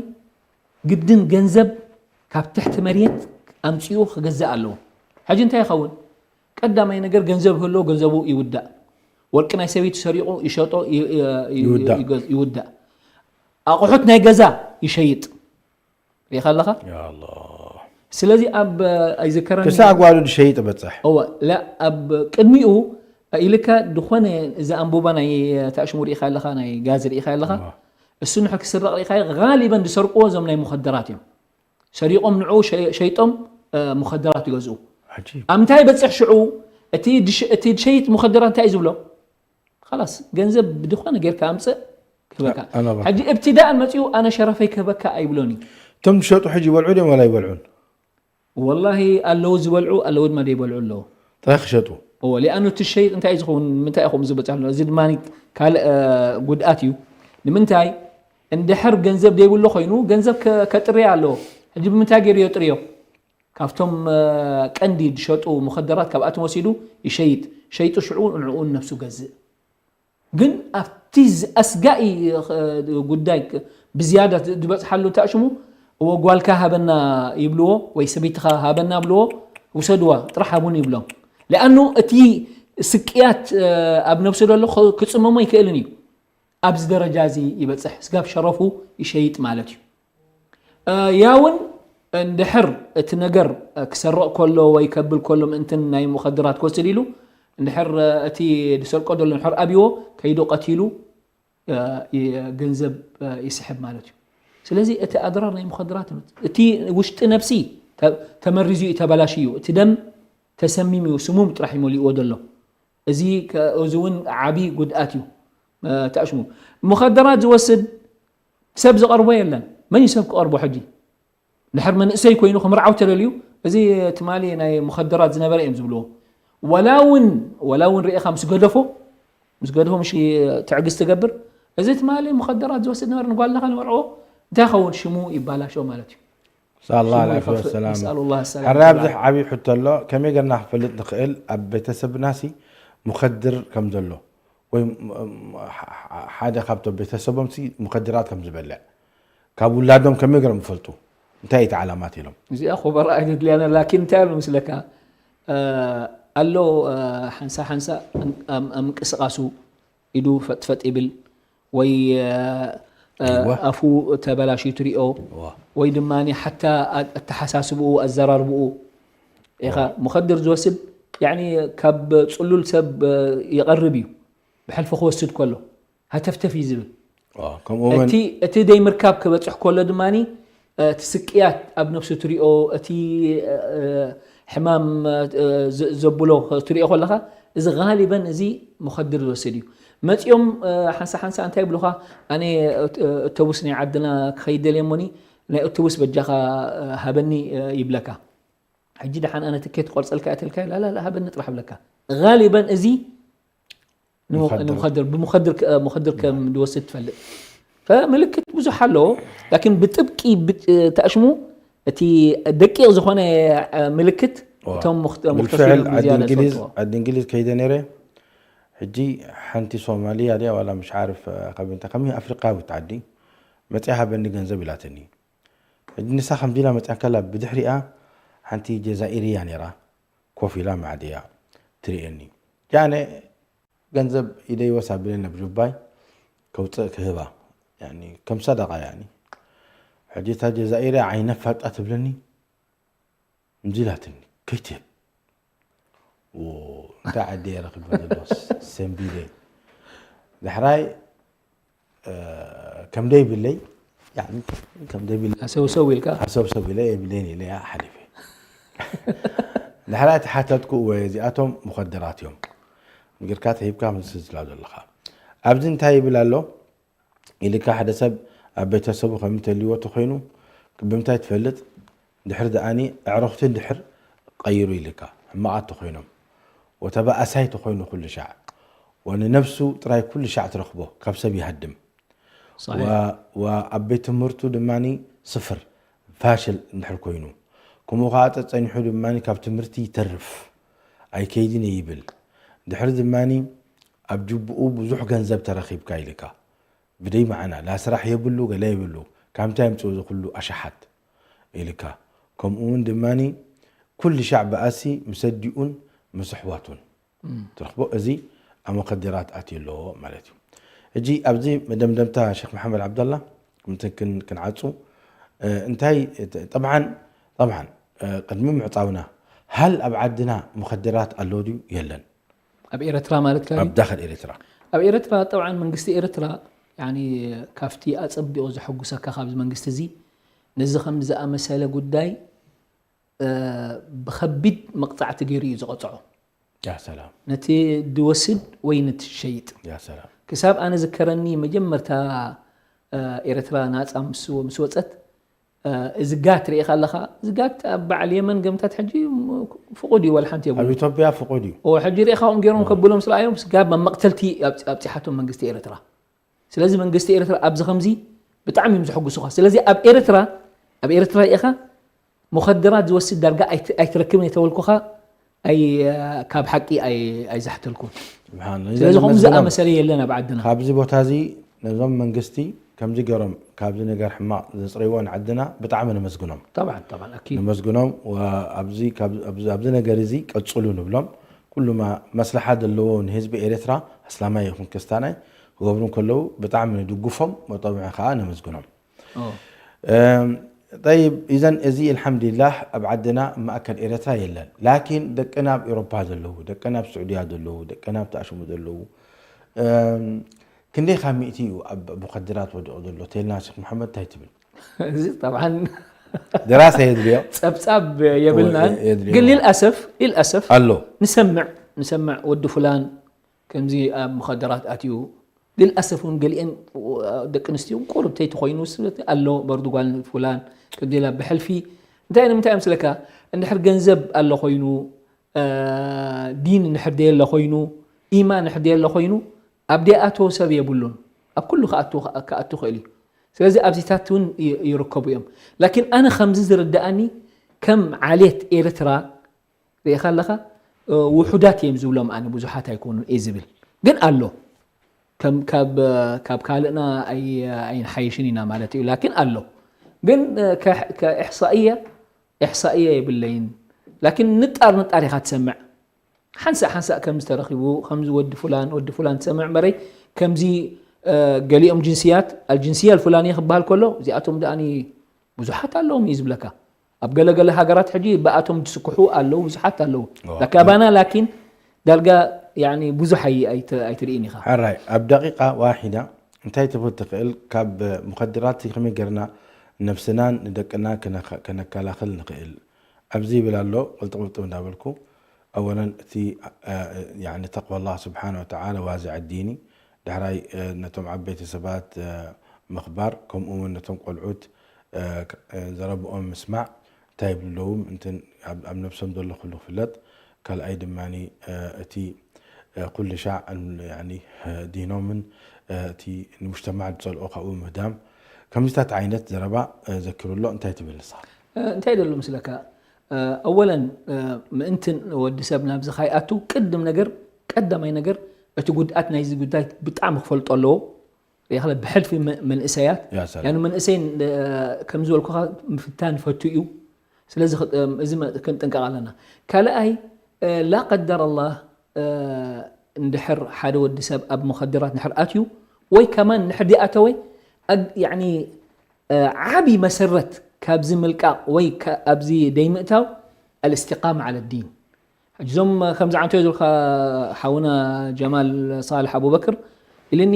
ግድን ገንዘብ ካብ ትሕቲ መሬት ኣምፂኡ ክገዝእ ኣለዎ። ሕጂ እንታይ ይኸውን? ቀዳማይ ነገር ገንዘብ ይህልዎ፣ ገንዘቡ ይውዳእ። ወርቂ ናይ ሰበይቲ ሰሪቑ ይሸጦ ይውዳእ። ኣቑሑት ናይ ገዛ ይሸይጥ። ሪኢኻ ኣለኻ? ስለዚ ኣብ ኣይዝከረኒ ክሳዕ ጓሉ ዝሸይጥ በፅሕ። እወ ላ ኣብ ቅድሚኡ ኢልካ ዝኾነ እዚ ኣንቡባ ናይ ተኣሽሙ ሪኢኻ ኣለኻ ናይ ጋዝ ሪኢኻ ኣለኻ እሱ ንሕ ክስረቕ ሪኢኻ ጋሊበን ዝሰርቅዎ እዞም ናይ ሙኸደራት እዮም ሰሪቖም ንዑ ሸይጦም ሙኸደራት ይገዝኡ ኣብ ምንታይ በፅሕ ሽዑ እቲ ድሸይጥ ሙኸደራት እንታይ እዩ ዝብሎ ላስ ገንዘብ ብድኾነ ጌርካ ኣምፅእ ክህበካ ሕጂ እብትዳእን መፅኡ ኣነ ሸረፈይ ክህበካ ኣይብሎን እዩ እቶም ዝሸጡ ሕጂ ይበልዑ ድዮም ዋላ ይበልዑን ወላሂ ኣለዉ ዝበልዑ ኣለዉ ድማ ዘይበልዑ ኣለዉ እንታይ ክሸጡ እዎ፣ ሊኣኑ እቲ ሸይጥ እንታይ እዩ ዝኸውን? ንምንታይ ኢኹም ዝበፅሕ ኣለኹም? እዚ ድማ ካልእ፣ እ፣ ጉድኣት እዩ። ንምንታይ? እንድሕር ገንዘብ ዘይብሉ ኮይኑ፣ ገንዘብ ከ-፣ ከጥርያ ኣለዎ። ሕጂ ብምንታይ ገይሩ የጥርዮ? ካብቶም፣ እ፣ ቀንዲ ዝሸጡ ሙኸደራት ካብኣቶም ወሲዱ ይሸይጥ። ሸይጡ ሽዑ ንዕኡ ነብሱ ገዝእ። ግን ኣብቲ ዝ-፣ ኣስጋኢ፣ እ፣ ጉዳይ ክ-፣ ብዝያዳ ዝ-፣ ዝበፅሓሉ እንታይ ሽሙ? እዎ ጓልካ ሃበና ይብልዎ፣ ወይ ሰበይትኻ ሃበና ይብልዎ፣ ውሰድዋ፣ ጥራሕ ሃቡኒ ይብሎም። ሊኣኑ እቲ ስቅያት፣ እ፣ ኣብ ነብሱ ዘሎ ክ-፣ ክጽመሞ ኣይክእልን እዩ። ኣብዚ ደረጃ እዚ ይበጽሕ። ስጋብ ሸረፉ ይሸይጥ ማለት እዩ። እ፣ ያውን እንድሕር እቲ ነገር፣ እ፣ ክሰርቕ ከሎ ወይ ከብል ከሎ ምእንትን ናይ ሙኸድራት ክወስድ ኢሉ፣ እንድሕር፣ እ፣ እቲ ዝሰርቆ ዘሎ እንድሕር ኣብይዎ፣ ከይዱ ቀቲሉ፣ እ፣ ይ-፣ ገንዘብ፣ እ፣ ይስሕብ ማለት እዩ። ስለዚ እቲ ኣድራር ናይ ሙኸድራት፣ እቲ ውሽጢ ነብሲ ተ-፣ ተመሪዙ እዩ፣ ተበላሽዩ እዩ። እቲ ደም ተሰሚሙ እዩ፣ ስሙም ጥራሕ እዩ መሊእዎ ዘሎ። እዚ ከ-፣ እዚ እውን ዓቢ ጉድኣት እዩ። እ፣ ተኣሽሙ። ሙኸደራት ዝወስድ ሰብ ዝቐርቦ የለን። መን እዩ ሰብ ክቐርቦ ሕጂ? ድሕር መንእሰይ ኮይኑ ክምርዓው ተደልዩ፣ እዚ ትማሊ ናይ ሙኸደራት ዝነበረ እዮም ዝብልዎ። ወላ እውን፣ ወላ እውን ርኢኻ ምስ ገደፎ፣ ምስ ገደፎ ምሽ ትዕግስቲ ትገብር። እዚ ትማሊ ሙኸደራት ዝወስድ ነበረ፣ ንጓልናኻ ንመርዕዎ፣ እንታይ ይኸውን? ሽሙ ይባላሾ ማለት እዩ። صلى الله ሽሙ عليه ይኸፍእ። وسلم. نسأل الله السلامة ሕራይ ኣብዚ والعافية. ዓብዪ ሕቶ ኣሎ። ከመይ ጌርና ክፈልጥ ንኽእል? ኣብ ቤተሰብናሲ ሙኸድር ከም ዘሎ ወይ ም-፣ ም-፣ ሕ-፣ ሕ-፣ ሓደ ካብቶም ቤተሰቦምሲ ሙኸድራት ከም ዝበልዕ ካብ ውላዶም ከመይ ጌሮም ይፈልጡ? እንታይ እዩ እቲ ዓላማት ኢሎም? እዚኣ ኹበራ ኣይተድልያና፣ ላኪን እንታይ ኣሎ ምስለካ? እ፣ ኣሎ፣ እ፣ ሓንሳ ሓንሳ እም-፣ እም-፣ ምንቅስቓሱ ኢዱ ፈጥፈጥ ይብል ወይ፣ እ፣ እ፣ እወ። ኣፉ ተበላሽዩ ትሪኦ እወ። ወይ ድማ ሓታ ኣ-፣ ኣተሓሳስብኡ፣ ኣዘራርብኡ ኢኻ እወ። ሙኸድር ዝወስድ፣ ያዕኒ ካብ ጽሉል ሰብ፣ እ፣ ይቐርብ እዩ። ብሕልፊ ክወስድ ከሎ ሃተፍተፍ እዩ ዝብል። ዋ፣ ከምኡ እውን እቲ፣ እቲ ደይምርካብ ክበጽሕ ከሎ ድማ፣ እ፣ እቲ ስቅያት ኣብ ነፍሱ ትሪኦ፣ እቲ፣ እ፣ እ፣ ሕማም፣ እ፣ ዘ-፣ ዘብሎ ትሪኦ ከለኻ፣ እዚ ጋሊበን እዚ ሙኸድር ዝወስድ እዩ። መጺኦም፣ እ፣ ሓንሳ ሓንሳ እንታይ ይብሉኻ? ኣነ፣ እ፣ እ፣ እቶቡስ ናይ ዓድና ክኸይድ ደልየ እሞኒ፣ ናይ እቶቡስ በጃኻ፣ እ፣ ሃበኒ፣ እ፣ ይብለካ። ሕጂ ደሓን ኣነ ትኬት ቆርጸልካ እየ ተልካዮ፣ ላላላ፣ ሃበኒ ጥራሕ ብለካ። ጋሊበን እዚ ንሙ-፣ ንሙኸድር። ንሙኸድር፣ ብሙኸድር ከ-፣ ሙኸድር ከም ዝወስድ ትፈልጥ። ፈምልክት ብዙሕ ኣለዎ፣ ላኪን ብጥብቂ ብ-፣ ተኣሽሙ እቲ ደቂቕ ዝኾነ፣ እ፣ ምልክት እዋ። እቶም ሙኽ-፣ ሙኽተሲን ብልፍዕል እዮም ዓዲ ዝያዳ እንግሊዝ፣ ዝፈልጥዎ። ዓዲ እንግሊዝ ከይደ ነይረ። ሕጂ ሓንቲ ሶማልያ ድያ ዋላ ምሽ ዓርፍ፣ እ፣ ካብ እንታይ፣ ካብ ኣፍሪቃዊት ዓዲ መጽያ ሃበኒ ገንዘብ ኢላትኒ። ሕጂ ንሳ ከምዚ ኢላ መጽያ ከላ ብድሕሪኣ ሓንቲ ጀዛኢርያ ነይራ ኮፍ ኢላ ማዕድያ ትርእየኒ። ያነ ገንዘብ ኢደይ ወስ ኣቢለ ናብ ጁባይ ከውፅእ ክህባ፣ ያኒ ከም ሰደቃ ያኒ። ሕጂ እታ ጀዛኢርያ ዓይነ ፋጣ ትብለኒ፣ እምዚ ኢላትኒ፣ "ከይትህብ። ዎ፣ እንታይ ዓዲ እየ ረኺባ ዘሎ?" ሰንቢደ። ዳሕራይ፣ እ፣ ከም ደይብለይ፣ ያኒ ከም ደይብለይ ሃሰውሰው ኢልካ? ሃሰውሰው ኢለ፣ "የብለይን" ኢለ እያ ሓሊፈ። ዳሕራይ ተሓተትኩ፣ "እወ፣ እዚኣቶም ሙኸደራት እዮም። ጌርካ ተሂብካ ምስላ ዘለኻ። ኣብዚ እንታይ ይብል ኣሎ?" ኢልካ ሓደ ሰብ ኣብ ቤተሰቡ ከም እንተልይዎ ተኾይኑ፣ ብምንታይ ትፈልጥ? ድሕሪ ደኣኒ ኣዕሩኽቲ እንድሕር ቀይሩ ኢልካ፣ ሕማቓት ተኾይኖም፣ ወተባእሳይ ተኾይኑ ኩሉ ሻዕ፣ ወንነብሱ ጥራይ ኩሉ ሻዕ ትረኽቦ፣ ካብ ሰብ ይሃድም። صحيح. ወ-፣ ወ-፣ ኣብ ቤት ትምህርቱ ድማኒ ስፍር፣ ፋሽል እንድሕር ኮይኑ፣ ከምኡ ኸዓ ጸጸኒሑ ድማኒ ካብ ትምህርቲ ይተርፍ፣ ኣይከይድን እየ ይብል። ድሕሪ ድማኒ ኣብ ጅቡኡ ብዙሕ ገንዘብ ተረኺብካ ኢልካ፣ ብደይ መዓና፣ ላ ስራሕ የብሉ፣ ገለ የብሉ፣ ካብ ምንታይ የምጽኡ እዚ ኩሉ ኣሽሓት ኢልካ። ከምኡ እውን ድማኒ ኩሉ ሻዕ በኣሲ ምስ ኣዲኡን ምስ ኣሕዋቱን እም። ትረኽቦ፣ እዚ ኣብ መኸደራት ኣትዩ ኣሎ ማለት እዩ። ሕጂ ኣብዚ መደምደምታ ሸኽ መሓመድ ዓብደላ፣ ከምቲ ክን-፣ ክንዓጹ፣ እ፣ እንታይ፣ እ፣ ጠብዓን፣ ጠብዓን፣ እ፣ ቅድሚ ምዕጻውና፣ ሃል ኣብ ዓድና መኸደራት ኣሎ ድዩ? የለን። ኣብ ኤረትራ ማለት ከ? ኣብ ዳኸል ኤረትራ። ኣብ ኤረትራ፣ ጠብዓን መንግስቲ ኤረትራ፣ ያኒ፣ ካብቲ ኣጸቢቑ ዘሐጉሰካ ካብዚ መንግስቲ እዚ፣ ነዚ ከም ዝኣመሰለ ጉዳይ፣ እ፣ ብኸቢድ መቕጻዕቲ ገይሩ እዩ ዝቐጽዖ። ያ ሰላም። ነቲ ድወስድ ወይ ነቲ ዝሸይጥ። ያ ሰላም። ክሳብ ኣነ ዝከረኒ መጀመርታ፣ እ፣ ኤረትራ ናጻ ምስ፣ ምስ ወጸት፣ እዚ ጋት ርኢኻ ኣለኻ። እዚ ጋት ኣብ በዓል የመን ገምታት ሕጂ ፍቑድ እዩ፣ ዋላ ሓንቲ ኣብ የብሉ። ኢትዮጵያ ፍቑድ እዩ። ሕጂ ርኢኻ ከምኡ ገይሮም ከብሎም ስለኣዮም ስጋብ መመቕተልቲ ኣብፂሓቶም መንግስቲ ኤርትራ። ስለዚ መንግስቲ ኤርትራ ኣብዚ ከምዚ ብጣዕሚ እዮም ዝሕጉሱኻ። ስለዚ ኣብ ኤርትራ ኣብ ኤርትራ ርኢኻ ሙኸድራት ዝወስድ ዳርጋ ኣይት- ኣይትረክብን የተበልኩኻ ኣይ ካብ ሓቂ ኣይ- ኣይዛሕተልኩን። ስብሓንላ። ስለዚ ይዘን ከምኡ ነመስግኖም። ዝኣመሰለ የለን ኣብ ዓድና። ካብዚ ቦታ እዚ ነዞም መንግስቲ ከምዚ ገይሮም ካብዚ ነገር ሕማቕ ዘፅረይዎ ንዓድና ብጣዕሚ ነመስግኖም። طبعا طبعا أكيد ነመስግኖም። ወ- ኣብዚ ካብ- ኣብዚ ኣብዚ ነገር እዚ ቀፅሉ ንብሎም። ኩሉማ መስለሓ ዘለዎ ንህዝቢ ኤርትራ ኣስላማይ ይኹን ክርስታናይ ክገብሩ ከለዉ ብጣዕሚ ንድግፎም፣ መጠምዒ ከዓ ነመስግኖም። ኦ። እም፣ ጠይብ፣ ኢዘን እዚ ኣልሓምዱሊላህ ኣብ ዓድና ማእከል ኤርትራ የለን። ላኪን ደቅና ኣብ ኤሮፓ ዘለዉ፣ ደቅና ኣብ ስዑድያ ዘለዉ፣ ደቅና ኣብ ተኣሽሙ ዘለዉ፣ እም፣ ክንደይ ካብ ሚእቲ እዩ ኣብ ሙኸድራት ወዲቑ ዘሎ? ተልና ሸክ መሓመድ እንታይ ትብል? እዚ طبعا ድራሳ የድልዮ ጸብጻብ የብልናን። የድልዮ። ግን ሊልኣሰፍ ሊልኣሰፍ ኣሎ። ንሰምዕ ንሰምዕ ወዲ ፍላን ከምዚ ኣብ ሙኸደራት ኣትዩ። ሊልኣሰፍ እውን ገሊአን ደቂ ኣንስትዮ ቁሩብ ተይትኾይኑ ስበት ኣሎ። በርዱ ጓል ፍላን ቅድላ ብሕልፊ እንታይ ንምንታይ እዮም ስለካ? እንድሕር ገንዘብ ኣሎ ኮይኑ፣ እ፣ ዲን እንድሕር ደየለ ኮይኑ፣ ኢማን እንድሕር ደየለ ኮይኑ፣ ኣብ ደይኣተወ ሰብ የብሉን። ኣብ ኩሉ ክኣቱ ክኣ- ክኣቱ ክእል እዩ። ስለዚ ኣብዚታት እውን ይ- ይርከቡ እዮም። ላኪን ኣነ ከምዚ ዝርድኣኒ ከም ዓሌት ኤርትራ ርኢኻ ኣለኻ፣ እ፣ ውሑዳት እዮም ዝብሎም ኣነ ብዙሓት ኣይኮኑን እየ ዝብል። ግን ኣሎ። ከም ካብ ካብ ካልእና ኣይ- ኣይንሓይሽን ኢና ማለት እዩ። ላኪን ኣሎ። ግን እ፣ ከ- ከ- ኢሕሳእያ ኢሕሳእያ የብለይን። ላኪን ንጣር ንጣር ኢኻ ትሰምዕ። ሓንሳእ ሓንሳእ ከምዚ ተረኺቡ ከምዚ ወዲ ፍላን ወዲ ፍላን ትሰምዕ መረይ ከምዚ እ፣ ገሊኦም ጅንስያት ኣልጅንስያ ኣልፍላንያ ክበሃል ከሎ እዚኣቶም ደኣኒ ብዙሓት ኣለዎም እዩ ዝብለካ። ኣብ ገለገለ ሃገራት ሕጂ ብኣቶም ዝስክሑ ኣለዉ፣ ብዙሓት ኣለዉ። ዋ። ላካባና ላኪን ዳርጋ ያኒ ብዙሕ ኣይ- ኣይት- ኣይትርእን ኢኻ። ሕራይ ኣብ ደቂቃ ዋሒዳ እንታይ ትብል ትኽእል? ካብ ሙኸድራት ከመይ ገርና ነብስናን ንደቅና ክነኸ- ከነከላኸል ንኽእል? ኣብዚ ይብል ኣሎ ቅልጥቕልጥም እንዳበልኩ። ኣወለን እቲ እ፣ ያኒ ተቅዋ ላህ ስብሓን ወተዓላ ዋዚዕ ዲኒ፣ ዳሕራይ እ፣ ነቶም ዓበይቲ ሰባት እ፣ ምኽባር፣ ከምኡ እውን ነቶም ቆልዑት እ፣ ክ- እ፣ ዘረብኦም ምስማዕ እንታይ ይብሉ ኣለዉ ምእንትን ኣብ ኣብ ነብሶም ዘሎ ኩሉ ክፍለጥ። ካልኣይ ድማ እ፣ እቲ እ፣ ኩሉ ሻዕ ን- ያኒ እ፣ ዲኖምን እ፣ እቲ ንሙጅተማዕ ዝጸልኦ ካብኡ ምህዳም። ከምዚታት ዓይነት ዘረባ እ፣ ዘኪሩ ኣሎ። እንታይ ትብል ንስኻ? እ፣ እንታይ ደሎ ምስለካ? እ፣ ኣወለን እ፣ ምእንትን ወዲ ሰብ ናብዚ ካይኣቱ ቅድም ነገር ቀዳማይ ነገር እቲ ጉድኣት ናይዚ ጉዳይ ብጣዕሚ ክፈልጦ ኣለዎ። ይኸለ ብሕልፊ መ- መንእሰያት ያ ሰላም። ያኒ መንእሰይ እ፣ ከም ዝበልኩኻ ምፍታን ፈቱ እዩ። ስለዚ ክ- እ፣ እዚ መ- ክንጥንቀቕ ኣለና። ካልኣይ እ፣ ላ ቀደር ኣላህ እ፣ እንድሕር ሓደ ወዲ ሰብ ኣብ ሙኸድራት እንድሕር ኣትዩ ወይ ከማን እንድሕር ዲኣተወ ኣግ- ያኒ እ፣ ዓቢ መሰረት ካብዚ ምልቃቕ ወይ ከ- ኣብዚ ደይምእታው ኣልእስቲቃማ ዓለ ዲን። ሕጂ እዞም ከምዚ ዓንቶ ዝብልካ ሓውና ጀማል ሳልሕ ኣቡበክር ኢልኒ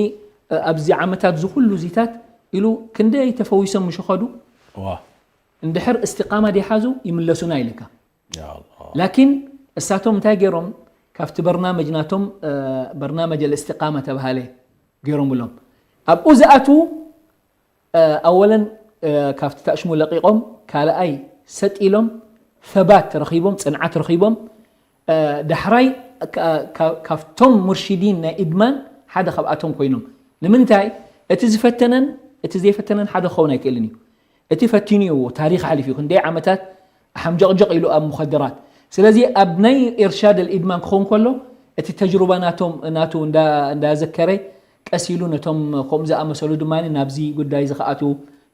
እ፣ ኣብዚ ዓመታት ዝኩሉ ዚታት ኢሉ ክንደይ ተፈዊሶም ምሽ ኸዱ ዋ እንድሕር እስቲቃማ ደይሓዙ ይምለሱና ኢልካ። ያ ኣላህ። ላኪን እሳቶም እንታይ ገይሮም ካብቲ በርናመጅ ናቶም እ፣ በርናመጅ ኣልእስቲቃማ ተባሃለ ገይሮምሎም ኣብኡ ዝኣትዉ እ፣ ኣወለን እ፣ ካብቲ ታእሽሙ ለቂቖም ካልኣይ ሰጥ ኢሎም ሰባት ረኺቦም ጽንዓት ረኺቦም እ፣ ዳሕራይ ካ- ካ- ካብቶም ሙርሽዲን ናይ ኢድማን ሓደ ካብኣቶም ኮይኖም ንምንታይ እቲ ዝፈተነን እቲ ዘይፈተነን ሓደ ክኸውን ኣይክእልን እዩ እቲ ፈቲኑ እዩ ታሪክ ሓሊፍ እዩ ክንደይ ዓመታት ሓምጀቕጀቕ ኢሉ ኣብ ሙኸደራት ስለዚ ኣብ ናይ ኢርሻድ ኣልኢድማን ክኸውን ከሎ እቲ ተጅሩባ ናቶም ናቱ እንዳ- እንዳዘከረ ቀስ ኢሉ ነቶም ከምኡ ዝኣመሰሉ ድማ ናብዚ ጉዳይ እዚ ክኣትዉ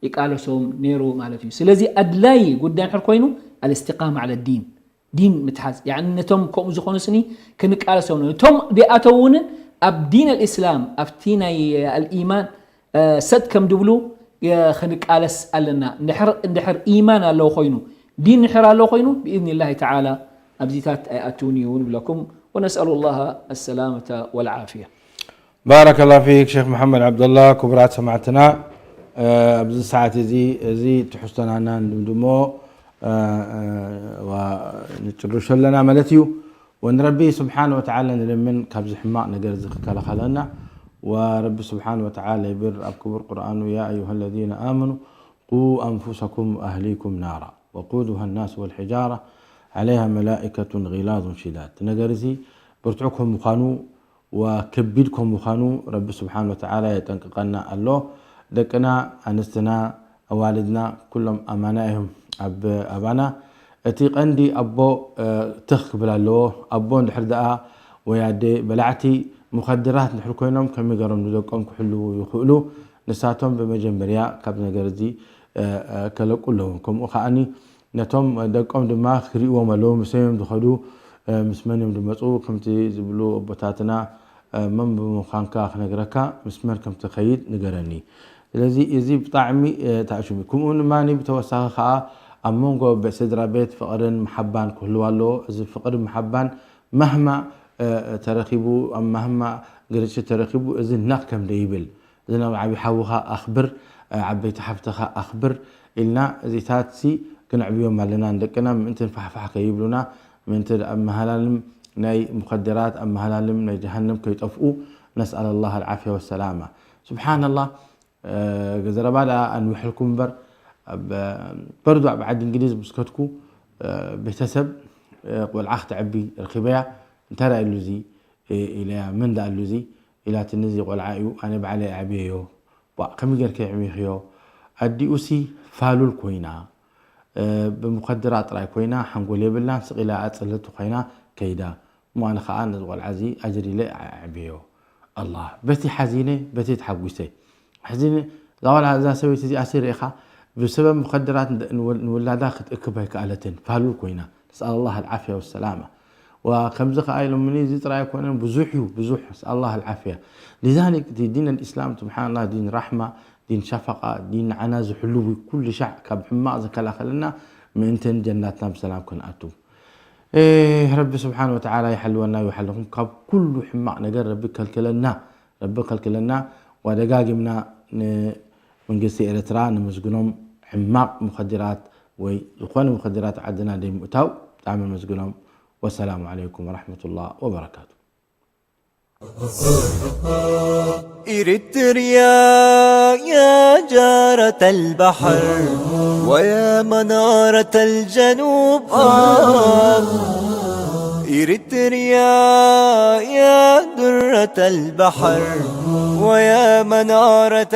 ይቃለሶም ነይሩ ማለት እዩ ስለዚ ኣድላይ ጉዳይ ንሕር ኮይኑ ኣልእስቲቃማ ዓለ ዲን ዲን ምትሓዝ ያኒ ነቶም ከምኡ ዝኾኑ ስኒ ክንቃለሶም ነቶም ዲኣተውንን ኣብ ዲን ኣልእስላም ኣብቲ ናይ ኣልኢማን ሰጥ ከም ድብሉ ክንቃለስ ኣለና እንድሕር እንድሕር ኢማን ኣለዎ ኮይኑ ዲን እንድሕር ኣለዎ ኮይኑ ብኢዝኒ ላሂ ተዓላ ኣብዚታት ኣይኣትውን እዩ ንብለኩም ወነስኣሉ ላሃ ኣሰላመተ ወልዓፍያ ባረከላ ፊክ ሸክ መሓመድ ዓብደላ ክቡራት ሰማዕትና ኣብዚ ሰዓት እዚ እዚ ትሕዝቶናና ንድምድሞ ንጭርሾ ኣለና ማለት እዩ ወንረቢ ስብሓን ወተዓላ ንልምን ካብዚ ሕማቕ ነገር እዚ ክከላኸለና ወረቢ ስብሓን ወተዓላ ይብል ኣብ ክቡር ቁርኣኑ ያ ኣዩሃ ለዚነ ኣመኑ قوا أنفسكم وأهليكم نارا وقودها الناس والحجارة عليها ملائكة غلاظ شداد። እቲ ነገር እዚ ብርቱዕ ከም ምዃኑ ወከቢድ ከም ምዃኑ ረቢ ስብሓን ወተዓላ የጠንቅቐና ኣሎ። ደቅና፣ ኣንስትና፣ ኣዋልድና ኩሎም ኣማና እዮም ኣብ ኣባና። እቲ ቀንዲ ኣቦ ትኽ ክብል ኣለዎ። ኣቦ እንድሕር ደኣ ወይ ኣደ በላዕቲ ሙኸድራት እንድሕር ኮይኖም ከመይ ገሮም ንደቆም ክሕልዉ ይኽእሉ? ንሳቶም ብመጀመርያ ካብ ነገር እዚ ከለቁ ኣለዎም። ከምኡ ከዓኒ ነቶም ደቆም ድማ ክሪእዎም ኣለዎም። ምሰዮም ዝኸዱ ምስ መን እዮም ዝመፁ? ከምቲ ዝብሉ ኣቦታትና መን ብምዃንካ ክነግረካ ምስ መን ከም ትኸይድ ንገረኒ። ስለዚ እዚ ብጣዕሚ ተኣሽሙ። ከምኡ ድማ ብተወሳኺ ከዓ ኣብ መንጎ ስድራ ቤት ፍቕርን መሓባን ክህልዋ ኣለዎ። እዚ ፍቕርን መሓባን ማህማ ተረኺቡ ኣብ ማህማ ግርጭት ተረኺቡ እዚ ነቕ ከም ደይብል እዚ ናብ ዓብዪ ሓውኻ ኣኽብር፣ ዓበይቲ ሓፍትኻ ኣኽብር ኢልና እዚታት ሲ ክነዕብዮም ኣለና ንደቅና ምእንቲ ፋሕፋሕ ከይብሉና ምእንቲ ኣብ መሃላልም ናይ ሙኸደራት ኣብ መሃላልም ናይ ጀሃንም ከይጠፍኡ ነስኣል ኣላህ ኣልዓፍያ ወሰላማ። ስብሓንላህ። ዘረባ ደኣ ኣንዊሐልኩም እምበር በርዱ ኣብ ዓዲ እንግሊዝ ምስ ከድኩ ቤተሰብ ቆልዓ ክተዕቢ ረኺበያ። እንታይ ደኣ ኢሉ እዚ ኢለያ። መን ደኣ ኣሉ እዚ ኢላትኒ። እዚ ቆልዓ እዩ ኣነ ባዕለይ ኣዕብየዮ። ቧእ ከመይ ጌርኪ ኣዕቢኽዮ? ኣዲኡሲ ፋሉል ኮይና ብሙኸድራ ጥራይ ኮይና ሓንጎል የብላን ስቕ ኢላ ኣጸለቲ ኮይና ከይዳ። እሞ ኣነ ኸኣ ነዚ ቆልዓ እዚ ኣጀር ኢለ ኣዕብየዮ። ኣላ በቲ ሓዚነ በቲ ተሓጒሰ። ሕዚ እዛ ቆልዓ እዛ ሰበይቲ እዚኣ ሲ ርኢኻ ብሰበብ ሙኸድራት ንውላዳ ክትእክብ ኣይከኣለትን ፋሉል ኮይና። ነስኣል ኣላህ ኣልዓፍያ ወሰላማ። ከምዚ ከኣ ኢሎምኒ እዚ ጥራይ ኣይኮነን ብዙሕ እዩ ብዙሕ ነስኣል ኣላህ ኣልዓፍያ። ሊዛሊክ እቲ ዲን ኣልእስላም ስብሓንላህ ዲን ራሕማ ዲን ሸፈቃ ዲን ንዓና ዝሕሉ ኩሉ ሻዕ ካብ ሕማቕ ዝከላኸለና ምእንትን ጀናትና ብሰላም ክንኣቱ። ረቢ ስብሓን ወተዓላ ይሓልወና ይሓልኹም ካብ ኩሉ ሕማቕ ነገር ረቢ ከልክለና። ረቢ ከልክለና። ወደጋጊምና ንመንግስቲ ኤርትራ ንምስግኖም ሕማቕ ሙኸድራት ወይ ዝኾነ ሙኸድራት ዓድና ደይምእታው ብጣዕሚ ንምስግኖም። ወሰላሙ ዓለይኩም ወረሕመቱላህ ወበረካቱ። إريتريا يا جارة البحر ويا منارة الجنوب آه. إريتريا يا درة البحر ويا منارة